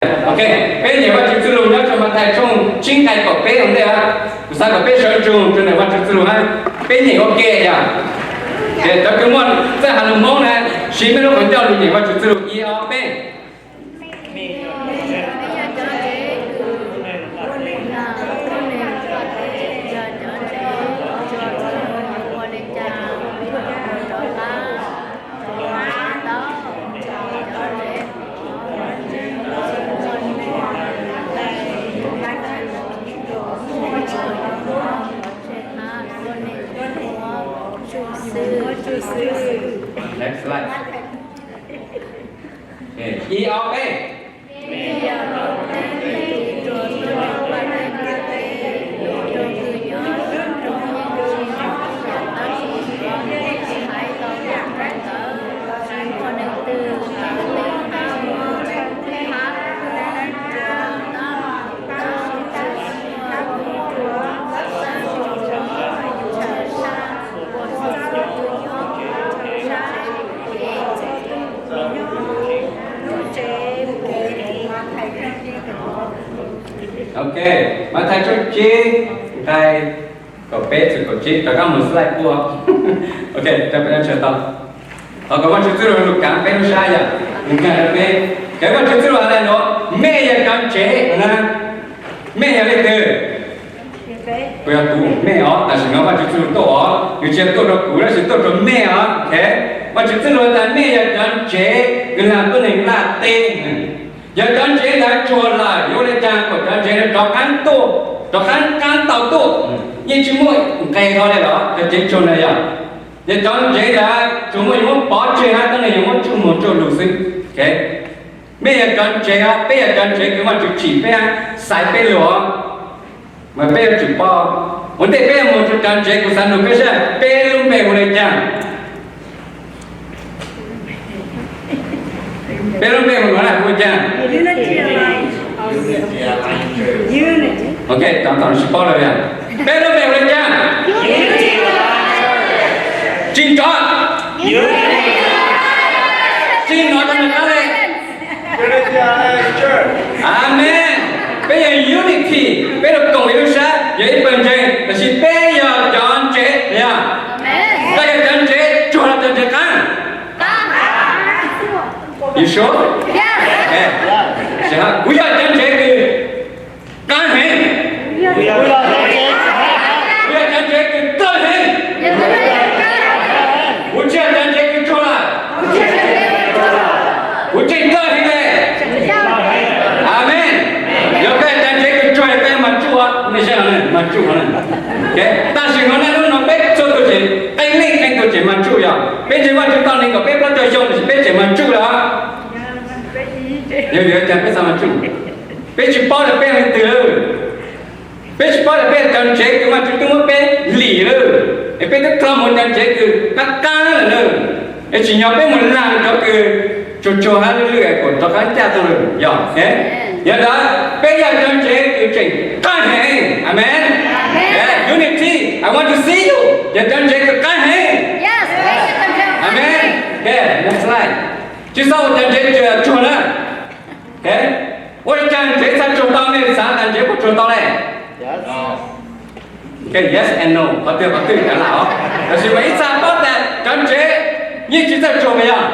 Ok, peb nyeem Vajtswv txuj lug nyob rau Mathais tshooj tsib nqai kaum peb ua ntej. Kuv xav kom peb sawv ntsug rua ntawm Vajtswv txuj lug hab, peb nyeem ua ke yog. Cov kws muaj txawj has lug Moob na, siv mej lub qhov ncauj lug nyeem Vajtswv txuj lug ib ob peb. Next slide. Ib ob peb. Ok, Mathais tshooj tsib nqai kaum peb txug kaum tsib, rov qab mus slide kuj. Ok, rau peb sawv tau. Thov kom Vajtswv txuj lug lug kaav peb lub sab yom, lug kaav rau peb. Kev Vajtswv txuj lug has le nuav, mej yog cov ntsev na. Mej yog leej twg? Kuv yog kuv, mej os, tam sim no Vajtswv txuj lug tuaj os, nws tsis yog tuaj rau kuv tab sis tuaj rau mej os. Ok, Vajtswv txuj lug tas mej yog cov ntsev kws lag tuab neeg laj teb. Yog cov ntsev ntawd tsuag lawm yuav ua le caag kom cov ntsev ntawd rov qaab tuaj, rov qaab qaab tau tuaj? Yeej tsis muaj nqe hlo le los cov tsev tsuag ntawd yog. Yog cov ntsev ntawd tsuas muaj yuav muab pov tseg hab tuab neeg yuav muab tsuj moog tsuj lug xwb. Ok, mej yog cov ntsev os, peb yog cov ntsev kws Vajtswv tsim peb, xaiv peb lug os. Mas peb yuav tsum paub, ua ntej peb yuav moog rua cov ntsev kuv xaav nug peb sab, peb lub npe hu le caag? Peb lub npe hu le caag? Ok, tau tau tsis paub lawm yog. Peb lub npe hu le caag? Tsis nrov. Tsis nrov rau nws qab le. Amen. Peb yog unity, peb lug koom ib lub sab, yog ib pawg ntseeg, tab sis peb yog cov ntsev yog. Koj yog cov ntsev tsuag los cov ntsev qaab? You sure? Kuv yog cov ntsev kws qaab heev. Kuv yog cov ntsev kws dlawg heev. Kuv tsis yog cov ntsev kws tsuag lawm. Kuv tseem dlawg heev le. Amen. Yog koj cov ntsev kws tsuag koj yuav mature, mature. Tam sim no nej lub no peb txhua tug tseem qee leej qee tug tseem mature yog. Peb ntseeg Vajtswv tau nees nkaum peb plaub caug xyoo tab sis peb tseem mature lawm. Yog vim le caag peb txhaj mature? Peb tsis paub tas peb leej twg. Peb tsis paub tas peb cov ntsev kws Vajtswv twb muab peb lim lawm, es peb twb dlhau moog cov ntsev kws qaab qaab lawm na. Es tsim nyog peb mus laag cov kws tsuag tsuag hab lwj lwj kuas rov qaab caj tau lawm yog. Yog ntawd peb yog cov ntsev kws tseem qaab heev. Amen. Unity, I want to see you. Yog cov ntsev kws qaab heev. Amen. Next slide. Tsis txhob ua cov ntsev tsuag na. Ua le caag ntsev txhaj tsuag tau? Mej xaav tas ntsev puas tsuag tau le? Yes and no, qhov twg qhov twg kav lam os. Tab sis mas ib txha paub tas cov ntsev yeej tsis txawj tsuag puas yog?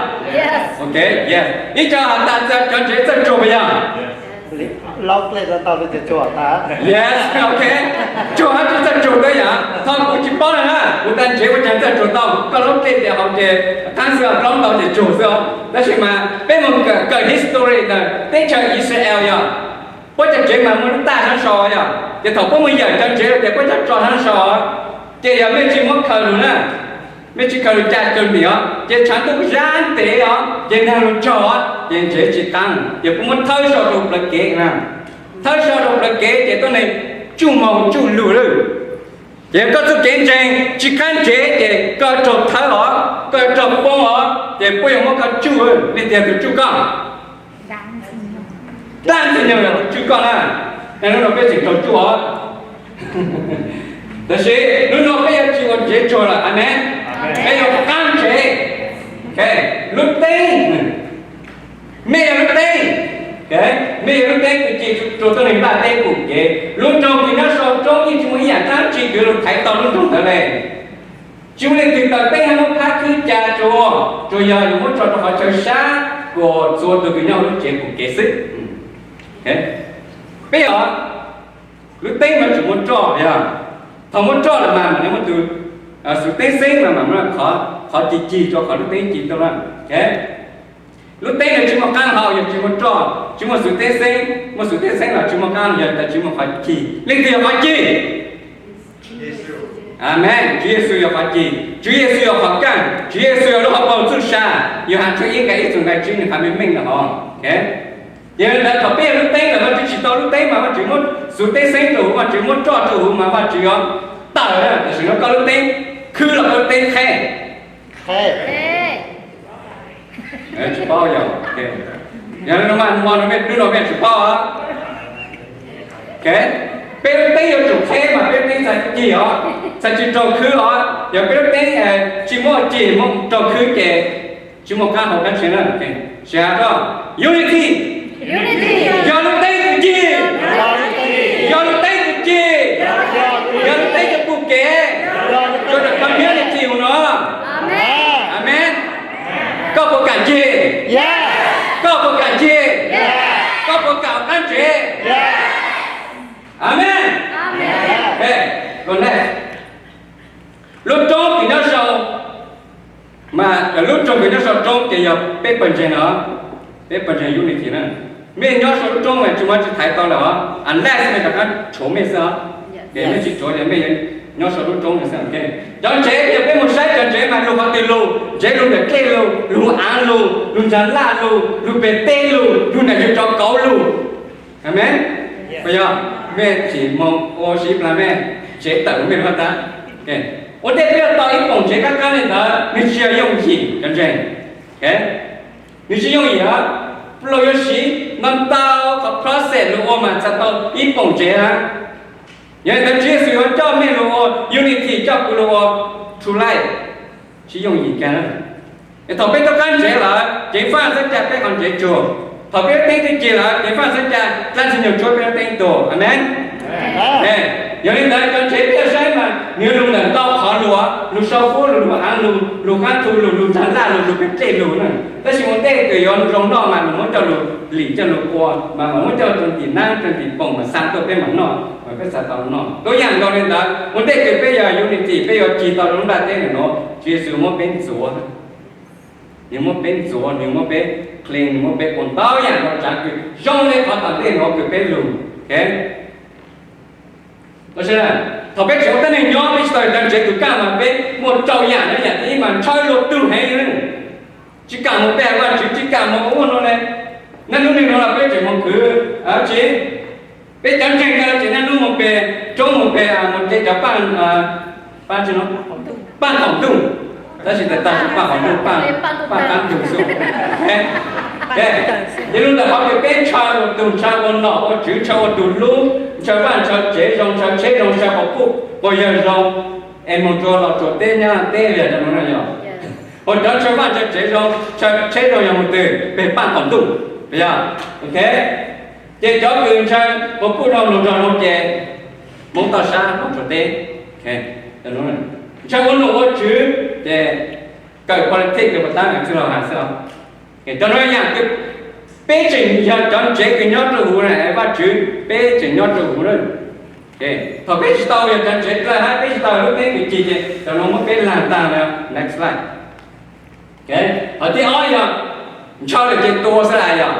Ib co has tas cov ntsev txawj tsuag puas yog? Yes, ok. Tsuag hab tsis txawj tsuag twb yog. Thaum kuv tsis paub le na, kuv tas ntsev ua caag txawj tsuag tau, koj lub dlej tias hauv ces qaab xwb, plaub ntau ces tsuag xwb os. Tab sis mas peb mus kawm history ntawm teb chaws Israel yog, puab cov ntsev mas muaj lub taj sab sau yog, ces thaum puab mus yawm cov ntsev lawm ces puab cov tso sab sau, ces yog mej tsis muab khaws lug na, mej tsis khaws lug ca cag ntim os, ces tshav ntuj zab ntev os, ces naag lug tsaug os, ces ntsev tsis qaab, ces puab muab thawb sau rau plawv kev na. Thawb sau rau plawv kev ces tuab neeg tsuj moog tsuj lug lawm. Ces koj txuj kev ntseeg tsis qaab ntsev ces koj raug thawb os, koj raug poob os, ces puab yuav muab koj tsuj. Leej twg yog tug tsuj koj? Dlaab Ntxwg Nyoog yog tug tsuj koj na. Hnub no peb tseem raug tsuj os. Tab sis hnub no peb yuav tsis ua ntsev tsuag lawm, amen. Peb yuav qaab ntsev. Lub teeb, mej yog lub teeb. Mej yog lub teb kws ci rua tuab neeg nplaj teb pum kev. Lub nroog kws nyob sau roob yeej tsi muaj ib yaam dlaab tsi kws yuav lug thaiv tau lub nroog ntawd le. Tsi muaj leej twg taws teb hab muab phab khwb ca rua, tsuas yog yuav muab tso rua qhov chaw sab kuas txhua tug kws nyob huv lub tsev pum kev xwb. Peb yog lub teb mas tsi muaj roj yog, thaus muaj roj lawm mas mam muaj tug xuv teb xeeb mas mam muaj qhov ci cig rua qhov lub teb ci tuaj na. Lub teb yog tsi muaj qaab hau yog tsi muaj roj, tsi muaj xuv teb xeeb, muaj xuv teb xeeb los tsi muaj qaab hau yog tas tsi muaj qhov ci. Leej twg yog qhov ci? Amees. Tswv Yexus yog qhov ci, Tswv Yexus yog qhov kaaj, Tswv Yexus yog lub hauv paus txuj sa. Yauhas tshooj ib nqai ib txug nqai tsib nwg qha meej meej le hov. Yog le ntawd thaus peb yog lub teb lawm Vajtswv tsi tau lub teb mas Vajtswv muab xuv teb xeeb rua huv, Vajtswv muab roj rua huv mas Vajtswv yuav tawm, tam sim no koj lub teb khwb los koj lub teb qheb? Tsi paub yog, yog le no mas mo no mej hnub no mej tsi paub. Peb lub teb yuav tsum qheb mas peb lub teb txhad cig os, txhad tsi raug khwb os. Yog peb lub teb tsi muaj cig muaj raug khwb ces tsi muaj qaab hau qaab tshee na. Sij hawm ko, unity, yog lub teb kws cig, yog lub teb kws cig, yog lub teb kws pum kev, rua qhov community huv no. Amees. Koj puas kam cig? Koj puas kam cig? Koj puas kam qaab ntsev? Amees. Lub roob kws nyob sau, mas lub roob kws nyob sau roob ces yog peb pawg ntseeg no, peb pawg ntseeg unity na. Mej nyob sau lub roob mas tsi muaj tsi thaiv tau lawm os, unless mej rov qaab tshuav mej xwb os. Mej tsi tshuav ces mej nyob sau lub roob no xwb. Cov ntsev yog peb moog saib cov ntsev mas lug qhov twg lug, ntsev lug ntawm dlej lug, lug aav lug, lug ntsaa laj lug, lug peg teb lug, lug ntawm yug tsov kauv lug. Amees. Puas yog? Mej tsim moog ua si plag mej, tsev tawm mej lug tab. Ua ntej peb yuav tau ib poom ntsev qaab qaab le ntawd, nwg tsi yog yooj yim cov ntseeg. Nwg tsi yooj yim os, luag yuav siv ntau ntau qhov process lug ua mas txhad tau ib poom ntsev hab. Yog le ntawd Tswv Yexus yuav coj mej lug ua unity, coj kuv lug ua true life, tsi yooj yim kag. Es thaum peb tuaj qaab ntsev lawm, ceev faj xeeb ca peb qhov ntsev tsuag. Thaum peb lub teb twb cig lawm, ceev faj xeeb ca dlaab Ntxwg Nyoog tshuab peb lub teb tuag. Amees. Yog le ntawd cov ntsev peb yuav saib mas nwg lug ntawm ntau qhov lug, lug sau fub lug, lug aav lug, lug qaab thu lug, lug ntsaa laj lug, lug peg dlej lug na. Tab sis ua ntej kws yuav zoo noj mas nwg muab coj lug lim coj lug ua mas mam muab coj rua tim naab rua tim poom mas xa tuaj peb mam noj, mas peb txhad tau noj. Tuab yaam nkaus le ntawd, ua ntej kws peb yog unity, peb yuav cig tau lub nplaj teb ntawm nuav, Tswv Yexus muab peb ntxuav. Nwg muab peb ntxuav, nwg muab peb clean, nwg muab peb ua ntau yaam nkaus tsaav kws zoo le qhov tom ntej nuav kws peb lug. Thaum peb tseem ua tuab neeg nyob peb tsi tau cov ntsev kws kaj mas peb muaj rau yaam, yaam thib ib mas ntshaw luag tug heev, tsi kam moog pe Vaajtswv, tsi kam moog ua ub nuav le. Naj nub nwg nuav los peb tseem moog khwv, tsi, peb cov ntseeg kag tseem naj nub moog pe, roob moog pe, moog ce cov paaj, paaj tsi no, paaj qaum ntuj, tab sis tas tas paaj qaum ntuj, paaj qaab ntuj xwb. Yog lug ntawm qhov kws peb ntshaw luag tug, ntshaw ua nom ua tswv, ntshaw ua tug hlub, ntshaw vaaj ntshaw tsev zoo, ntshaw tsheb zoo, ntshaw quas puj quas yawg zoo, es moog rua los rua teb nyab teb yog cov nuav na yog. Ua cov ntshaw vaaj ntshaw tsev zoo, ntshaw tsheb zoo yog moog twg? Peg paaj qaum ntuj, yog. Ok, ces cov kws ntshaw quas puj zoo, luag nrog zoo ces moog tau sab moog rua teb. Ntshaw ua nom ua tswv ces kawm politics kws puas tab txwj laug has xwb. Cov nuav yaam kws peb tseem yog cov ntsev kws nyob rua huv na, Vaajtswv peb tseem nyob rua huv na. Thaum peb tsi tau yog cov ntsev dlawg hab peb tsi tau lub teb kws cig ces cov nuav muab peb laag taag lawm. Next slide. Qhov thib ob yog ntshaw lawm ces tua xwb las yog.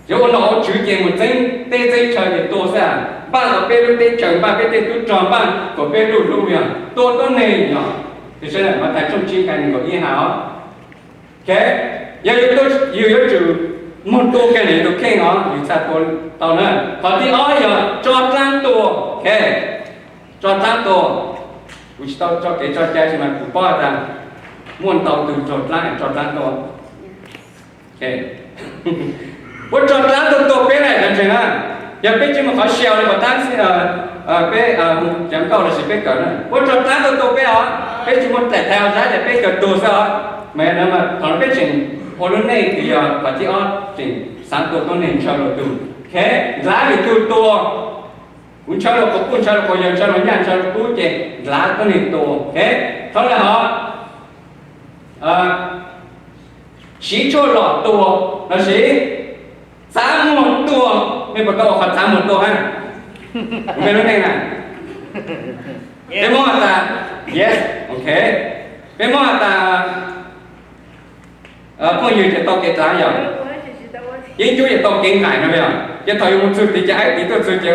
Yuav ua nom ua tswv ces mus txeeb teb txeeb chaw ces tua xwb las. Npaaj tau peb lub teb chaws, npaaj peb tej tub rog, npaaj kuas peb luj hlub yog tua tuab neeg yog. Tus saib Mathais tshooj tsib nqai nees nkaum ib has os. Yog yus yuav tsum moog tua kag nwg tug kheej os, yus txhad tua tau na. Qhov thib ob yog tso dlaab tua. Tso dlaab tua. Kuv tsi tau tso kev tso cai tab sis mas kuv paub has tas muaj ntau tug raug dlaab, tso dlaab tua. Puab tso dlaab tuaj tua peb na cov ntseeg na. Yog peb tsi moog qhov xyaw le puas tab, peb cov nkauj lossis peb kawm na, puab tso dlaab tuaj tua peb os, peb tsi muaj daim thaij zab ces peb kawm tuag xwb os. Mas yog no mas thaum no peb tseem ua lub neej kws yog qhov thib ob tseem xaav tua tuab neeg ntshaw luas tug. Ok, ntlav lwm tug tua. Kuv ntshaw luas quas puj, ntshaw luas quas yawg, ntshaw luas nyaj, ntshaw luas kub ces ntlav tuab neeg tua. Ok, thaub lawm hov siv tshuaj lom tua lossis txav muag tua. Mej puas tau ua qhov txav muag tua hab? Kuv mej lub neej na, peb muab has tas, yes, ok, peb muab has tas phooj ywg ces tau kev dlaav yog, yeeb ncuab ces tau kev nqaim no yog. Ces thaum yuav mus txug tid ces aib tid tuaj txug ces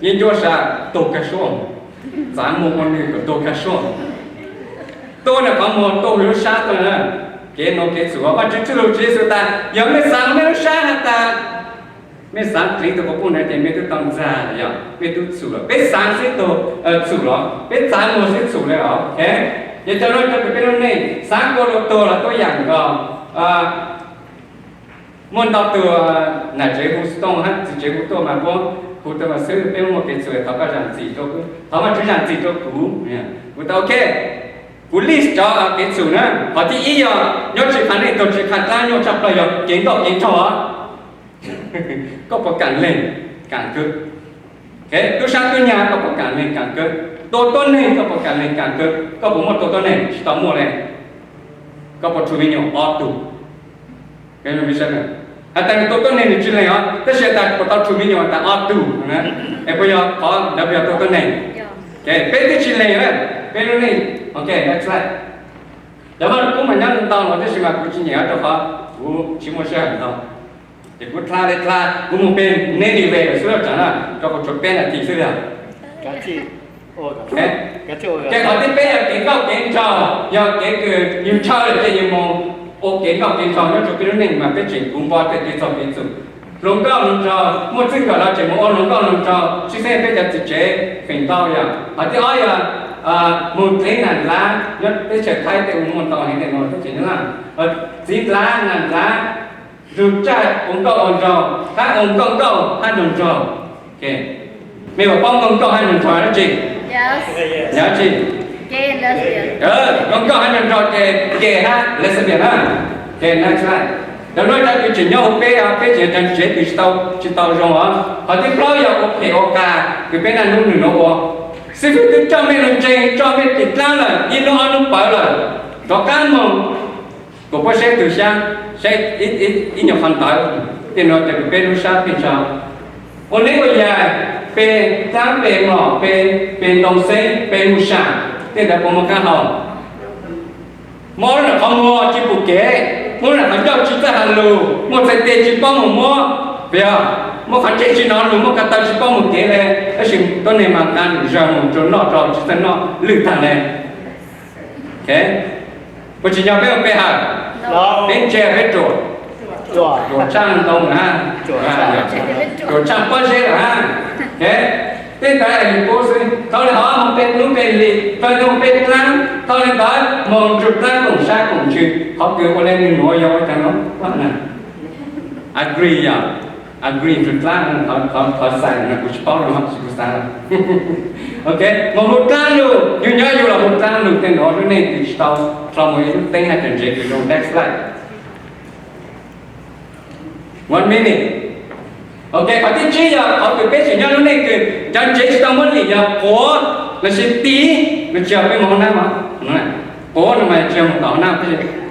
yeeb ncuab sab tuag kag suab, txav muag ua nwg kom tuag kag suab. Tuaj nws qhov muag tuaj hauv lub sab tuaj na. Kev nuav kev txhum, Vajtswv txwj lug Tswv Yexus tas yog mej xaav mej lub sab has tas mej xaav dleev tug quas puj ntawd ces mej twb tau ntxag lawm, yog mej twb txhum lawm. Peb xaav xwb tug txhum los, peb txav muag xwb txhum lawm os. Ok, ces cov nuav rau peb lub neej, xaav tua luas tuag los tuab yaam nkaus. Muaj ntau tug nam tsev hu xov tooj hab txiv tsev hu tuaj mas puab hu tuaj mas xwb, peb muaj kev txhum, thov koj zaam txim rau, thov Vajtswv zaam txim rau kuv. Kuv tas ok, kuv list cov kev txhum na. Qhov thib ib yog nyob tsis qha neej, tuag tsis qha dlaab, nyuaj tshaj plaws yog kev nkauj kev nraug os. Koj puas kaam leej kaam kwv? Tub sab tub nyag koj puas kaam leej kaam kwv? Tua tuab neeg koj puas kaam leej kaam kwv? Koj puas muaj tua tuab neeg? Tsis tau muaj le. Koj puas rhuav me nyuam ob tug? Has tas nws tua tuab neeg nws tsis lees os, tab sis has tas puas tau rhuav me nyuam tas ob tug? Es puas yog qhov ntawd puas yog tua tuab neeg? Peb twb tsis lees, peb lub neej, ok, next slide. Cov Vaj Lug Kub mas nyob ntau los tab sis mas kuv tsis nyeem rau qhov kuv tsis muaj sij hawm ntau. Ces kuv dlha li dlha, kuv mus peg Ninive lawm xwb lawm, tsaam na rau kuv tshuav peb nas this xwb li. Ces qhov thib peb yog kev nkauj kev nraug, yog kev kws yug ntshaw lawm ces yug mus ua kev nkauj kev nraug nyob rau peb lub neej mas peb tseem kuv npo tej kev txaug kev txhum. Hluas nkauj hluas nraug muaj txwj nkawm los tseem mus ua hluas nkauj hluas nraug, tsis xeeb peb cov txiv tsev feem ntau yog. Qhov thib ob yog mus dleev nam ntxwv nyob teb chaws Thaib tej ua muaj ntau heev tej no teb chaws Nyab Laj. Txiv ntxwv nam ntxwv zug tsaj ua nkauj ua nraug hab ua nkauj nkauj hab nraug nraug. Mej puas paub nkauj nkauj hab nraug nraug dab tsi? Yog dab tsi? Nkauj nkauj hab nraug nraug ces gay hab lesbian na. Cov nuav cov kws tseem nyob huv peb, peb tseem cov tsev kws tsis tau zoo os. Qhov thib plaub yog ua phem ua qas kws peb naj nub nwg nuav ua. Xib fwb twb coj mej lug ntseeg, coj mej tim dlaab lawm, ib nub ob nub pawv lawm, rov qab moog kuas puab saib tug xyaab, saib ib nyuag qhov ntawd. Tej nuav ces kws peb lub sab pheej tso ua neeb ua yaig, pe dlaab pe mlom, pe ntoo xeeb, pe mus sam, tej ntawd puas muaj qaab hau? Muaj lub nam qhov muag tsis pum kev, muaj lub nam qhov ncauj tsis txawj has lug, muaj txhais tes tsis paub mus muab, puas yog? Muaj qhov ntsej tsis nov lug, muaj ko taw tsis paub mus kev le, tab sis tuab neeg mas nqa zawg mus rua noj rua tsis txawj noj lwj tag le. Puas tsim nyog peb ua peb hawm? Peb ntse peb ruam, ruam tshaaj ntoo lawm hab, ruam tshaaj pob zeb lawm hab. Tej ntawd yog yug pub xwb, thaus le hov moog peb lub peb hlis, thaus le moog peb dlaab, thaus le ntawd moog nrug dlaab koom sab koom ntsws, qhov kws ua le nwg nuav yog ua caag nuav? Agree yog, agree nrug dlaab, qhov xais no kuv tsis paub no, kuv xaav. Ok, moog hu dlaab lug, yug nyob yug los hu dlaab lug, tej nuav lub neej kws tsis tau dlhau moog ib lub teeb hab cov ntsev kws zoo. Next slide. One minute. Ok, qhov thib tsib yog qhov kws peb tseem nyob lub neej kws cov ntsev tsis tau muab lim yog quav lossis tiv. Nws tsis yog peb moog hauv nab, quav no mas tsis yog moog tom hauv nab,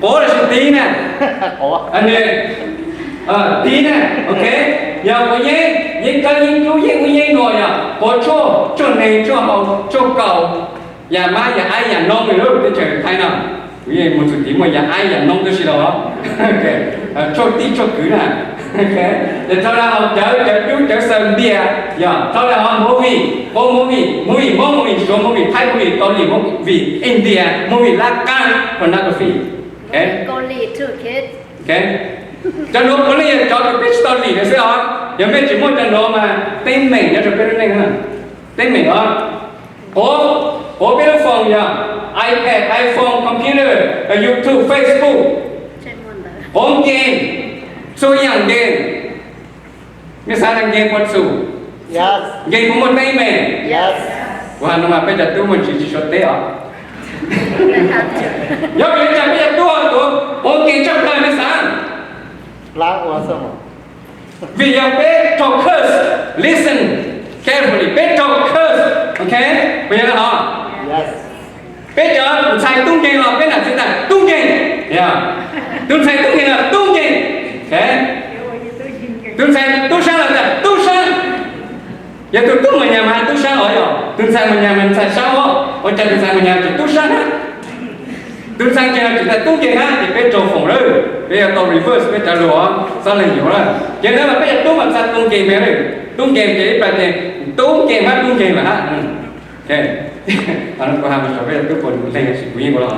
quav lossis tiv na. Tiv na, ok. Yog quav yeeb, yeeb kawb yeeb dub yeeb ub yeeb nuav yog quav tshuaj, tshuaj neeg tshuaj haus tshuaj kaus, yam mab yam aib yam noob lub teb chaws Thaib no. Kuv yeej mus txug tiv muaj yam aib yam noob tib si los. Tshuaj tij tshuaj kwv na. Ces thaus le hov cawv cawv dub cawv xaws npias, yog thaus le hov movie, quav movie, movie Moob, movie Suav, movie Thaib, movie Kaus Lim, movie India, movie lab qaab, pornography. Cov nuav puav leej yog cov kws peb tsis tau lim lawm xwb os. Yog mej tseem muaj cov nuav mas teeb meem nyob rau peb lub neej. Teeb meem os. Quav, quav peb lub phone yog iPad, iPhone, computer, YouTube, Facebook. Quav game, txhua yaam game. Mej xaav le game puas txhum? Game puas muaj teeb meem? Kuv has no mas peb cov tub muaj ntsis tsis suav teb os. Nyob peb cov tub tuav quav game tshaj plawg mej xaav? Vim yog peb raug curse, listen carefully, peb raug curse, ok, puas yog li hov? Peb cov ntxhais tub nkeeg los peb nam txiv tas tub nkeeg, tus ntxhais tub nkeeg los tub nkeeg, tus ntxhais tub sab los tas tub sab. Yog tus tub mus nyas mas tub sab os, yog tus ntxhais mus nyas mas ntxhais sab os, ua cas tus ntxhais mus nyas ces tub sab na. Tus ntxhais ces tsis tas tub nkeeg na, ces peb raug foom lawm, peb yuav tau reverse peb cov lus os, txhob lees yuav lawm. Ces ntawd mas peb cov tub mas txhais tub nkeeg me lawm, tub nkeeg ces ib plag ces tub nkeeg mas tub nkeeg lawm hab. Kuv has mas peb cov tub puas lees, tab sis kuv yeej ua los,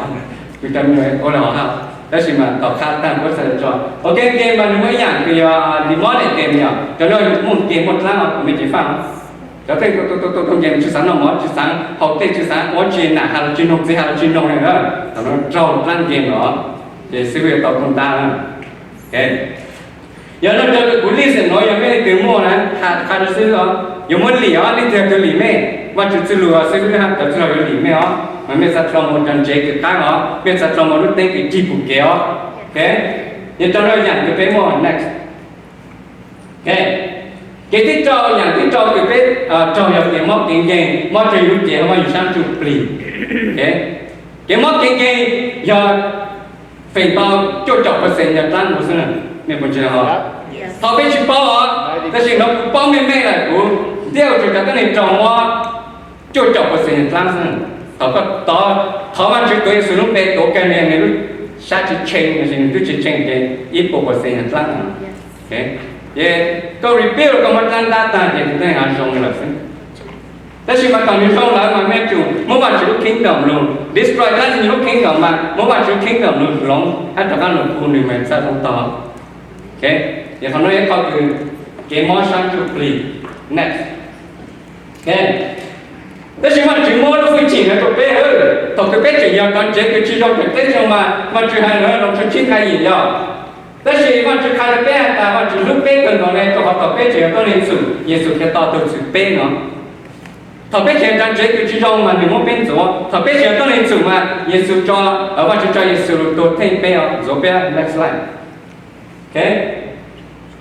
kuv cov me nyuam ua los hab, tab sis mas tom qab tag kuv txhais tso. Ok, game mas nws muaj ib yam kws yog demonic game yog cov no muaj game muaj dlaab os, kuv me cev faj os. Cov pheej tau game tsis xaav noj mov, tsis xaav haus tej, tsis xaav ua tsi, nam has los tsis noog, txiv has los tsis noog, thaum no raug dlaab game los ces xib hwb yuav tau koom tab. Yog no cov kuv list no yog mej leej twg muaj na, has qha rau xib hwb os. Yuav muab lim os, leej twg tus lim mej, Vaajtswv txuj lug xib hwb hab cov txwj laug yuav lim mej os, mas mej txhad dlhau moog cov ntsev kws qaab os, mej txhad dlhau moog lub teeb kws cig pum kev os. Yog rau no yaam kws peb muaj next. Kev thib rau, yaam thib rau kws peb raug yog kev mob kev nkeeg, mob rau yus lub cev, mob yus sab ntsuj plig. Kev mob kev nkeeg yog feem ntau cuaj caum percent yog dlaab ua xwb, mej puas ntseeg os? Thaum peb tsis paub os, tab sis no kuv paub meej meej lawm, kuv ntiaj teb cov tuab neeg raug mob cuaj caum percent yog dlaab xwb. Thaum koj thov Vaajtswv tuav Yexus lub npe tuav kawg nws lub sab tsis tshee, tab sis nws twb tsis tshee ces ib puas percent yog dlaab. Ces koj rebuild koj muab dlaab ntab tag ces tus tuab neeg hav zoo lawm xwb. Tab sis mas thaum nws zoo lawm mas mej tsum muab Vaajtswv lub kingdom lug destroy dlaab tsi nws lub kingdom mas muab Vaajtswv lub kingdom lug hloov hab rov qaab lug hu nws mas txhaj zoo tau. Ces qhov no ib qho kws kev mob sab ntsuj plig. Next. Tab sis Vaajtswv muab lub hwj chim ntawd rau peb, thaum kws peb tseem yog cov ntsev kws tsis zoo, tseem teb zoo mas Vaajtswv hais lug loo tshuab tsib qha yim yog. Tab sis Vaajtswv qha rau peb has tas Vaajtswv hlub peb kawg nkaus le rau qhov thaum peb tseem yog tuab neeg txhum, Yexus Khetos tug txwm peb no. Thaum peb tseem yog cov ntsev kws tsis zoo mas nws muab peb ntxuav, thaum peb tseem yog tuab neeg txhum mas Yexus tso, Vaajtswv tso Yexus lug tuag theej peb os, ntxuav peb. Next slide.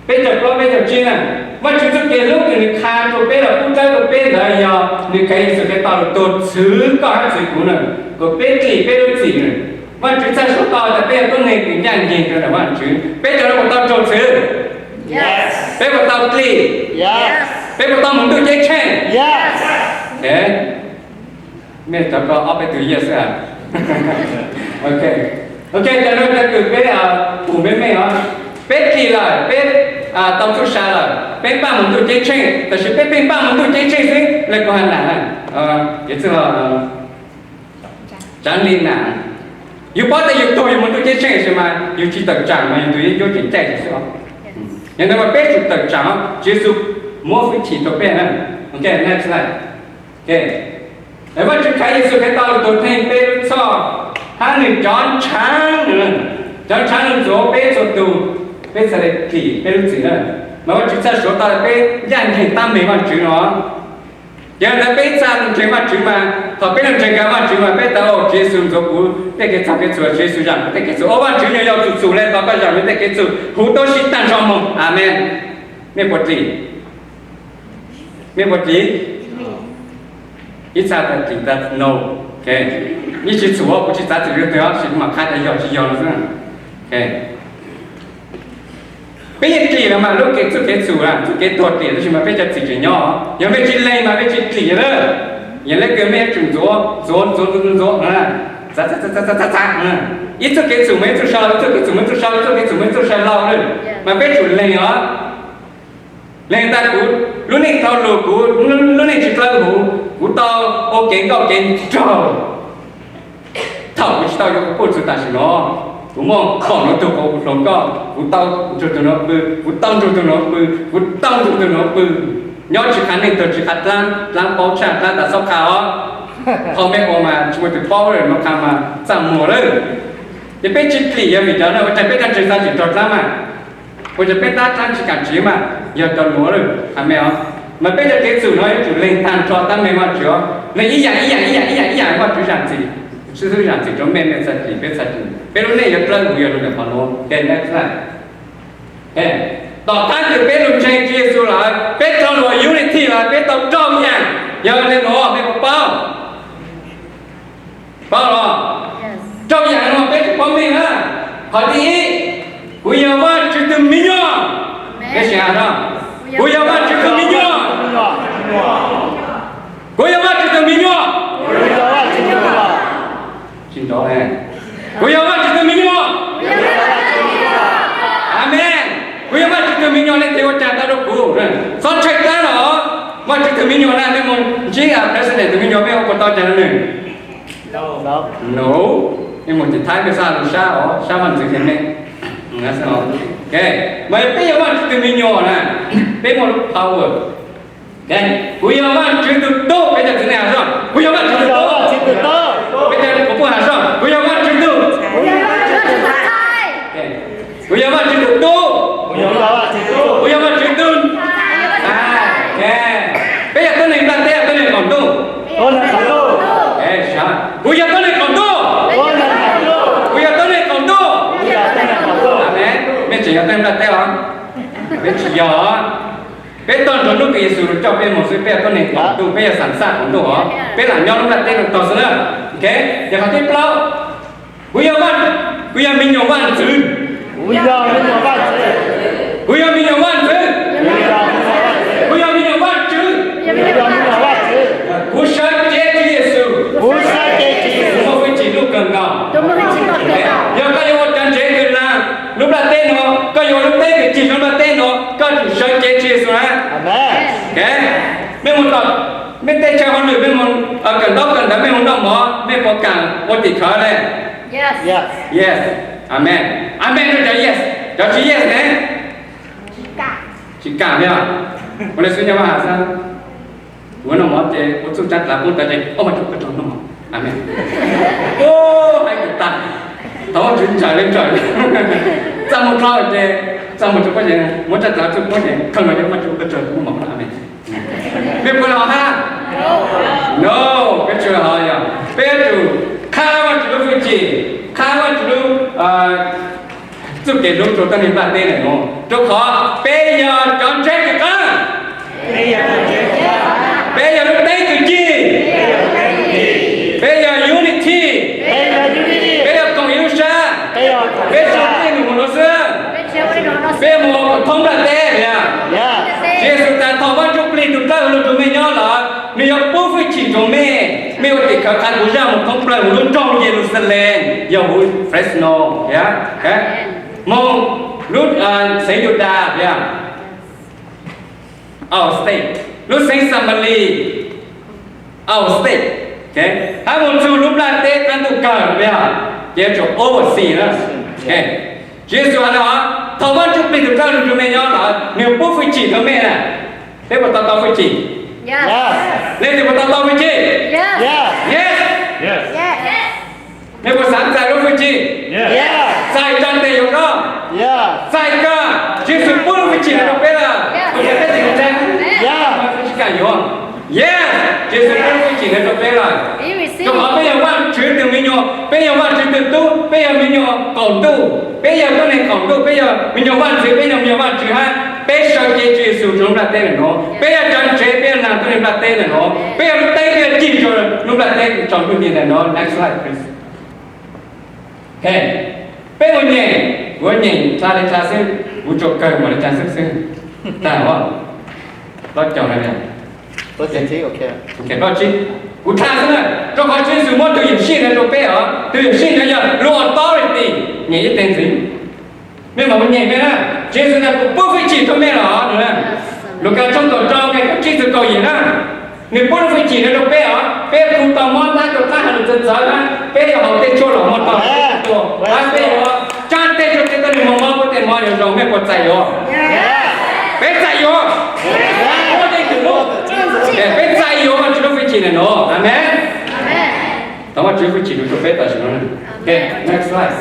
Peb caug plaub peb caug tsib na, Vaajtswv txuj kev hlub kws nws qha rau peb los pub dlawb rau peb ntawd yog nws kheev Yexus Khetos lug tuag txhwv koj hab txhwv kuv na, kom peb dlim peb lub txim na. Vaajtswv txhaj suav tau tas peb yog tuab neeg kws ncaaj nceeg rua ntawm Vaajtswv. Peb cov no puas tau raug txhwv? Peb puas tau dlim? Peb puas tau mus ntuj ceeb tsheej? Mej cov ko ob peb tug yes xwb. Ok, cov no cov kws peb pum meej meej os. Peb dlim lawm, peb tau txuj sa lawm, peb npaj mus ntuj ceeb tsheej, tab sis peb pheej npaj mus ntuj ceeb tsheej xwb le kuv has nam, kev txwj laug Tsav Li nam, yus paub tas yus tuag yus mus ntuj ceeb tsheej tab sis mas yus tsis tawm tsaam mas yus tus yeeb ncuab tseem caij xwb os. Yog ntawd mas peb tsum tawm tsaam, Tswv Yexus muab hwj chim rau peb na. Ok, next slide. Vaajtswv kheev Yexus Khetos lug tuag theej peb lub txhoj, hab nwg cov ntshav, cov ntshav nwg ntxuav peb txhua tug, peb txhad le dlim peb lub txim na. Mas Vaajtswv txhaj suav tau peb ncaaj nceeg tab meeg Vaajtswv no. Yog ntawd peb txhaj lug ntseeg Vaajtswv mas, thaum peb lug ntseeg kag Vaajtswv mas peb tas, Tswv Yexus ntxuav kuv tej kev txhaum kev txhum, Tswv Yexus zaam kuv tej kev txhum, ua Vaajtswv nyuag yau txhum txhum le tau koj zaam nwg tej kev txhum huv tub sib taag nrho moog. Amees. Mej puas dlim? Mej puas dlim? Ib txha tas dlim tas no. Ib tsi txhum kuv tsis txav txim rau twg tab sis kuv mam qha tas yog tsis yog no xwb. Peb yeej dlim los mas lub kev txuj kev txhum, txuj kev tuag dlim tab sis mas peb cov txim tseem nyob. Yog mej tsi lees mas mej tsi dlim lawm. Yog le kws mej yuav tsum ntxuav ntxuav ntxuav ntxuav ntxuav, ib txuj kev txhum mas ib txuj sa hlau, ib txuj kev txhum mas ib txuj sa hlau, ib txuj kev txhum mas ib txuj sa hlau lawm. Mas peb tsum lees os. Lees tas kuv lub neej dhau lug, kuv lub neej tsis dlawb huv, kuv tau ua kev nkauj kev nraug. Thaum kuv tsis tau yuav kuv puj txug tam sim no, kuv muaj kaum no tug quas kuv hluas nkauj, kuv tau nrug tug no pw, kuv tau nrug tug no pw, kuv tau nrug tug no pw. Nyob tsis qha neej, tuag tsis qha dlaab, dlaab paub tshaj dlaab tas xob qha os. Qhov mej ua mas tsis muaj tug paub lawm, no qha mas txaj muag lawm. Ces peb tsis dlim yog vim cov no, ua cas peb cov ntseeg txhaj tsim raug dlaab mas? Ua cas peb tab dlaab tsis kaam tsiv mas? Yog cov nuav lawm, amees os. Mas peb cov kev txhum no yuav tsum lees taag nrho tab meeg Vaajtswv os, lees ib yaam ib yaam ib yaam ib yaam ib yaam Vaajtswv zaam txim, Tswv Yexus zaam txim rau mej, mej txhaj dlim peb txhaj dlim, peb lub neej yuav dlawb huv yog lug ntawm qhov nuav. Ok, next slide. Tom qab twg peb los ntseeg Tswv Yexus lawm, peb rov los unity lawm, peb tau rau yaam. Yog le nuav mej puas paub? Paub los? Rau yaam no peb tsis paub meej na. Qhov thib ib, kuv yog Vaajtswv tug me nyuam. Peb sim has no, kuv yog Vaajtswv tug me nyuam. Kuv yog Vaajtswv tug me nyuam. Tsis nrov ne. Kuv yog Vaajtswv tug me nyuam. Amees. Kuv yog Vaajtswv tug me nyuam, leej twg ua cas tau rau kuv? Txhob tshaib plab los, Vaajtswv tug me nyuam na, mej moog ntsib president tug me nyuam mej ua puas tau cas rau nwg? No, mej moog tim Thaib mej xaav lug sab os, sab Vaajtswv ces mej, mas peb yog Vaajtswv tug me nyuam na, peb muaj lub power. Kuv yog Vaajtswv tug tub, peb cov txiv neej has soj, kuv yog Vaajtswv tug tub. Peb cov puj has soj, kuv yog Vaajtswv tug. Kuv yog Vaajtswv tug tub. Kuv yog Vaajtswv tug. Peb yog tuab neeg nplaj teb, tuab neeg qaum ntuj. Kuv yog tuab neeg qaum ntuj. Kuv yog tuab neeg qaum ntuj. Mej tseem yog tuab neeg nplaj teb los? Peb tsis yog. Peb tuaj nrug hnub Khetos Yexus lug coj peb moog xwb, peb yog tuab neeg qaum ntuj, peb yog xam xaj qaum ntuj os, peb lam nyob lub nplaj teb no tau xwb na. Ces qhov thib plaub, kuv yog, kuv yog me nyuam Vaajtswv. Kuv yog me nyuam Vaajtswv. Kuv yog me nyuam Vaajtswv. Kuv sawv cev Tswv Yexus, kuv muaj hwj chim lub kawg nkaus. Yog koj yuav ua cov ntsev kws laag lub nplaj teb no, koj yuav ua lub teb kws cig lub nplaj teb no, koj tsum sawv cev Tswv Yexus na. Mej moog tom, mej tej chaw hauj lwm mej moog kawm ntaub kawm ntawv, mej moog noj mov, mej puas kaam ua tim khawv le? Yes. Amees. Amees rua cov yes. Cov tsis yes ne? Tsis kaam li os. Ua le xwb nyab Vaj Has xwb. Kuv noj mov ces ua txuj tsab dlav poob tawv ces, o, Vaajtswv koj tsaug noj mov. Amees. Hais kawg tag, thov Vaajtswv ntsawm le ntsawm. Txaj muag dlhau ces, txaj muag tsaug pob ces, muab tsab dlav txuj poob ces, kawg no ces Vaajtswv koj tsaug noj mov. Amees. Mej puas le hab? No, peb tsis le hab yog peb yuav tsum qha Vaajtswv lub hwj chim, qha Vaajtswv lub txuj kev hlub rua tuab neeg nplaj teb ntawm nuav, rua qhov peb yog cov ntseeg kws qaab, peb yog lub teb kws cig, peb yog unity, peb yog koom ib lub sab, peb tsis ua tej num mus nuav xwb, peb mus ua thoob nplaj teb. Tswv Yexus tas thaum Vaajtswv Plig tug dlawb lug rua mej nyob lawm, nwg yuav pub hwj chim rua mej, mej ua tim khawv qha kuv zaj mus thoob plawg huv lub nroog Yeluxalees, yog huv Fresno, moog lub xeev Yudas, out of state, lub xeev Xamalis, out of state, hab mus txug lub nplaj teb qab ntuj kawg, ces yuav tsum oversee na. Tswv Yexus has le hov, thaum Vaajtswv Plig tug dlawb lug rua mej nyob lawm, nwg pub hwj chim rua mej na. Peb puas tau tau hwj chim? Leej twg puas tau tau hwj chim? Yes. Mej puas xaav txais lub hwj chim? Txais tsaa tes yuav koj. Txais koj, Tswv Yexus pub lub hwj chim no rua peb lawm. Kuv tsis kaam yuav. Yes, Tswv Yexus pub lub hwj chim no rua peb lawm. Rua qhov peb yog Vaajtswv tug me nyuam, peb yog Vaajtswv tug tub, peb yog me nyuam qaum ntuj, peb yog tuab neeg qaum ntuj, peb yog me nyuam Vaajtswv, peb yog me nyuam Vaajtswv hab peb sawv cev Tswv Yexus rua lub nplaj teb ntawm nuav. Peb yog cov ntsev, peb yog laag tuab neeg nplaj teb ntawm nuav, peb yog lub teb, peb yog cig rua lub nplaj teb tsaus ntuj nti ntawm nuav. Next slide, please. Peb ua nyeem, kuv nyeem dlha le dlha xwb, kuv tsuas kawg npaum le caag xwb xwb. Tag os, plaub caug na. Kuv dlha xwb na, rua qhov Tswv Yexus muab tug Yuam Sij ntawd rua peb os, tug Yuam Sij ntawd yog lub authority, nyeem ib teg ntxiv. Mej mam mus nyeem mej na, Tswv Yexus tas kuv pub hwj chim rua mej lawm. Lukas tshooj kaum rau nqe kaum tsib txug kaum yim na, nwg pub lub hwj chim ntawd rua peb os, peb kuj tau mob ntab rua qab has lug txawv txawv na, peb yuav haus tej tshuaj los muaj tau, hab peb yuav tsab teg rua tej tuab neeg moog mob, puab tej mob yuav zoo. Mej puas txais yuav? Peb txais yuav. Peb txais yuav Vaajtswv lub hwj chim ntawm nuav. Amees. Thov Vaajtswv hwj chim nrug rua peb tam sim no. Next slide.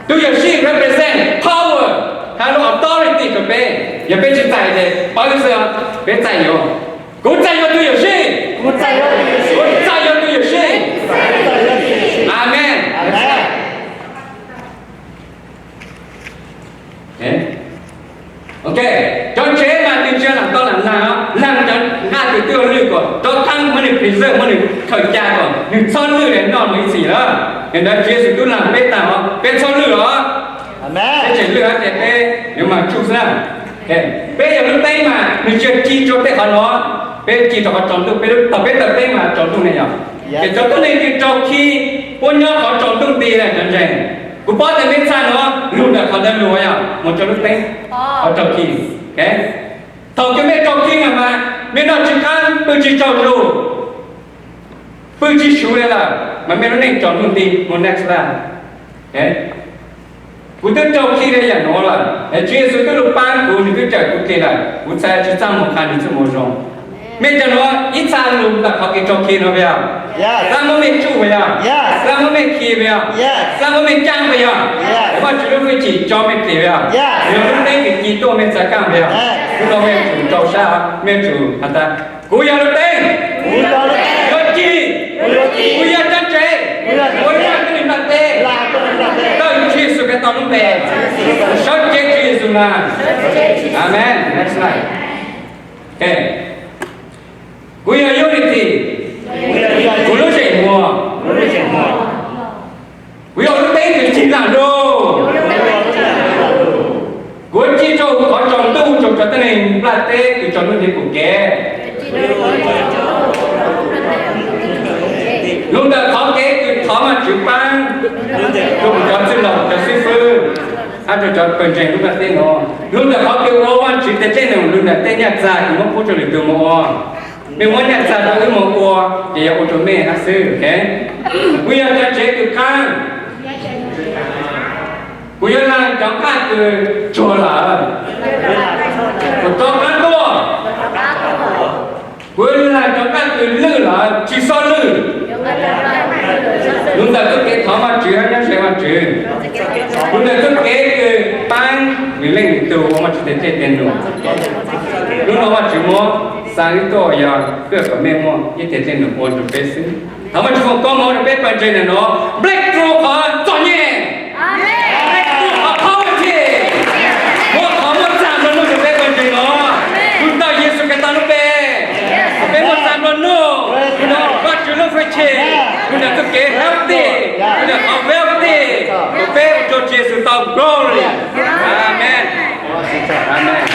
Tug Yuam Sij represent power hab lub authority rua peb. Yog peb tsi txais ces pawv xwb. Peb txais yuav. Kuv txais yuav tug Yuam Sij. Kuv txais yuav tug Yuam Sij. Amees. Ok, Yexus muab nws khaws cia kom nws txhob lwj noj mus ib txhis lawm. Yog li ntawd Tswv Yexus twb lag peb tag os, peb txhob lwj os. Peb tseem lwj tias peb yuav mag tsuj xwb na. Peb yog lub teeb mas nws tsis yog ci rau tej qhov no, peb ci rau qhov tsaus ntuj, peb lub, thaum peb taws teb mas tsaus ntuj ne yog. Ces cov tuab neeg twg raug khi, puab nyob qhov tsaus ntuj nti na cov ntseeg. Kuv paub tias mej txhaj no lug ntawm qhov ntawd lug yog mus rau lub teeb qhov raug khi. Thaum kws mej raug khi na mas mej noj tsis qab, pw tsis tsaug zug, pw tsis suv li lawm, mas mej lub neej tsaus ntuj nti mus next life. Kuv twb raug khi li yam nuav lawm, Tswv Yexus twb lug paab kuv, nws twb cawm kuv khi lawm, kuv txhad tsis txaj muag qha nws txuj moo zoo. Mej cov nuav ib txha lug ntawm qhov kws raug khi no puas yog? Dlaab muab mej tsuj puas yog? Dlaab muab mej khi puas yog? Dlaab muab mej caaj puas yog? Vajtswv lub hwj chim tso mej plig puas yog? Yog lub teeb kws ci tuaj mej txhad kaaj puas yog? Hnub no mej yuav tsum rau sab, mej yuav tsum has tas, kuv yog lub teeb, kuv yog ci, kuv yog cov ntseeg, kuv yog koj nplaj teb. Tawm Tswv Yexus Khetos lub npe, sawv cev Tswv Yexus na. Amees. Next slide. Kuv yog unity, kuv lub zeem muag, kuv yog lub teeb kws cig laag lug. Kuv ci rau qhov tsaus ntuj rau cov tuab neeg nplaj teb kws tsaus ntuj nti pum kev. Lug ntawm qhov kev kws thov Vajtswv paab rau kuv cov txwj laug, cov xib fwb, hab rau cov pawg ntseeg lub nplaj teb nuav. Lug ntawm qhov kws ua Vajtswv teg dlej num lug ntawm tej nyaj txag kws muab pub rau lwm tug moog ua. Mej muab nyaj txag rau wb moog ua ces yog ua rau mej hab xwb, ok? Kuv yog cov tsev kws qaab. Kuv yuav laag cov nqaj kws tsuag lawm, kuv rov qaab tuaj. Kuv yuav laag cov nqaj kws lwj lawm tsis xob lwj. Lug ntawm txuj kev thov Vajtswv hab nyob ze Vajtswv. Lug ntawm txuj kev kws paab lwm leej lwm tug ua Vajtswv teg dlej teg num. Lub no Vajtswv muab xaa wb tuaj yog kws kom mej muaj ib teg dlej num ua rau peb xwb. Thov Vajtswv foom koob moov rau peb pawg ntseeg ntawm no, breakthrough qhov txom nyem, breakthrough qhov poverty, muab qhov muaj txag nplua nuj rau peb pawg ntseeg no. Lug ntawm Yexus Khetos lub npe, peb muaj txag nplua nuj, lug ntawm Vajtswv lub hwj chim, lug ntawm txuj kev healthy, lug ntawm qhov wealthy, peb ua rau Tswv Yexus tau glory. Amees. Amees.